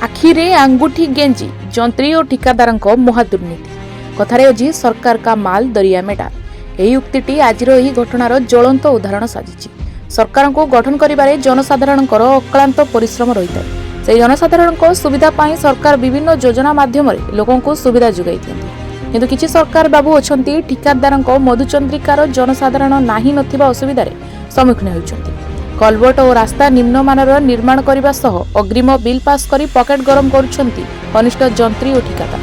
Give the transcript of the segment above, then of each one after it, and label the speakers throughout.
Speaker 1: ଆଖିରେ ଆଙ୍ଗୁଠି ଗେଞ୍ଜି ଯନ୍ତ୍ରୀ ଓ ଠିକାଦାରଙ୍କ ମହାଦୁର୍ନୀତି। କଥାରେ ଅଛି, ସରକାର କା ମାଲ ଦରିଆ ମେ ଡାଲ। ଏହି ଉକ୍ତିଟି ଆଜିର ଏହି ଘଟଣାର ଜ୍ୱଳନ୍ତ ଉଦାହରଣ ସାଜିଛି। ସରକାରଙ୍କୁ ଗଠନ କରିବାରେ ଜନସାଧାରଣଙ୍କର ଅକ୍ଳାନ୍ତ ପରିଶ୍ରମ ରହିଥାଏ। ସେହି ଜନସାଧାରଣଙ୍କ ସୁବିଧା ପାଇଁ ସରକାର ବିଭିନ୍ନ ଯୋଜନା ମାଧ୍ୟମରେ ଲୋକଙ୍କୁ ସୁବିଧା ଯୋଗାଇ ଦିଅନ୍ତି। କିନ୍ତୁ କିଛି ସରକାର ବାବୁ ଅଛନ୍ତି, ଠିକାଦାରଙ୍କ ମଧୁଚନ୍ଦ୍ରିକାର ଜନସାଧାରଣ ନାହିଁ ନଥିବା ଅସୁବିଧାରେ ସମ୍ମୁଖୀନ ହେଉଛନ୍ତି। କଲଭର୍ଟ ଓ ରାସ୍ତା ନିମ୍ନମାନର ନିର୍ମାଣ କରିବା ସହ ଅଗ୍ରିମ ବିଲ୍ ପାସ୍ କରି ପକେଟ ଗରମ କରୁଛନ୍ତି କନିଷ୍ଠ ଯନ୍ତ୍ରୀ ଓ ଠିକାଦାର।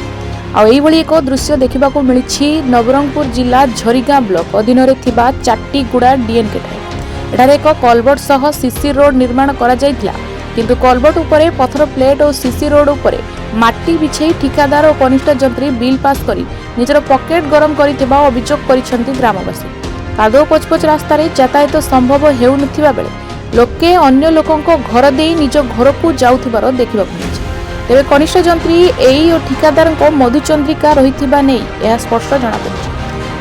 Speaker 1: ଆଉ ଏଇଭଳି ଏକ ଦୃଶ୍ୟ ଦେଖିବାକୁ ମିଳିଛି ନବରଙ୍ଗପୁର ଜିଲ୍ଲା ଝରିଗାଁ ବ୍ଲକ ଅଧୀନରେ ଥିବା ଚାଟିଗୁଡ଼ା ଡିଏନ୍କେ ଠାରେ। ଏଠାରେ ଏକ କଲଭର୍ଟ ସହ ସିସି ରୋଡ୍ ନିର୍ମାଣ କରାଯାଇଥିଲା। କିନ୍ତୁ କଲଭର୍ଟ ଉପରେ ପଥର ପ୍ଲେଟ୍ ଓ ସିସି ରୋଡ୍ ଉପରେ ମାଟି ବିଛେଇ ଠିକାଦାର ଓ କନିଷ୍ଠ ଯନ୍ତ୍ରୀ ବିଲ୍ ପାସ୍ କରି ନିଜର ପକେଟ ଗରମ କରିଥିବା ଅଭିଯୋଗ କରିଛନ୍ତି ଗ୍ରାମବାସୀ। କାଦୁଅ ପଚପଚ ରାସ୍ତାରେ ଯାତାୟାତ ସମ୍ଭବ ହେଉନଥିବା ବେଳେ ଲୋକେ ଅନ୍ୟ ଲୋକଙ୍କ ଘର ଦେଇ ନିଜ ଘରକୁ ଯାଉଥିବାର ଦେଖିବାକୁ ମିଳିଛି। ତେବେ କନିଷ୍ଠ ଯନ୍ତ୍ରୀ, ଏଇ ଓ ଠିକାଦାରଙ୍କ ମଧୁଚନ୍ଦ୍ରିକା ରହିଥିବା ନେଇ ଏହା ସ୍ପଷ୍ଟ ଜଣାପଡୁଛି।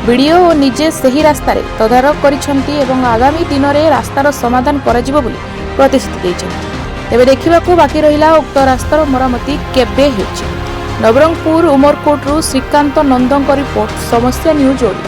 Speaker 1: ବିଡିଓ ଓ ନିଜେ ସେହି ରାସ୍ତାରେ ତଦାରଖ କରିଛନ୍ତି ଏବଂ ଆଗାମୀ ଦିନରେ ରାସ୍ତାର ସମାଧାନ କରାଯିବ ବୋଲି ପ୍ରତିଶ୍ରୁତି ଦେଇଛନ୍ତି। ତେବେ ଦେଖିବାକୁ ବାକି ରହିଲା, ଉକ୍ତ ରାସ୍ତାର ମରାମତି କେବେ ହେଉଛି। ନବରଙ୍ଗପୁର ଉମରକୋଟରୁ ଶ୍ରୀକାନ୍ତ ନନ୍ଦଙ୍କ ରିପୋର୍ଟ, ସମସ୍ୟା ନ୍ୟୁଜ୍ ଓଡ଼ିଆ।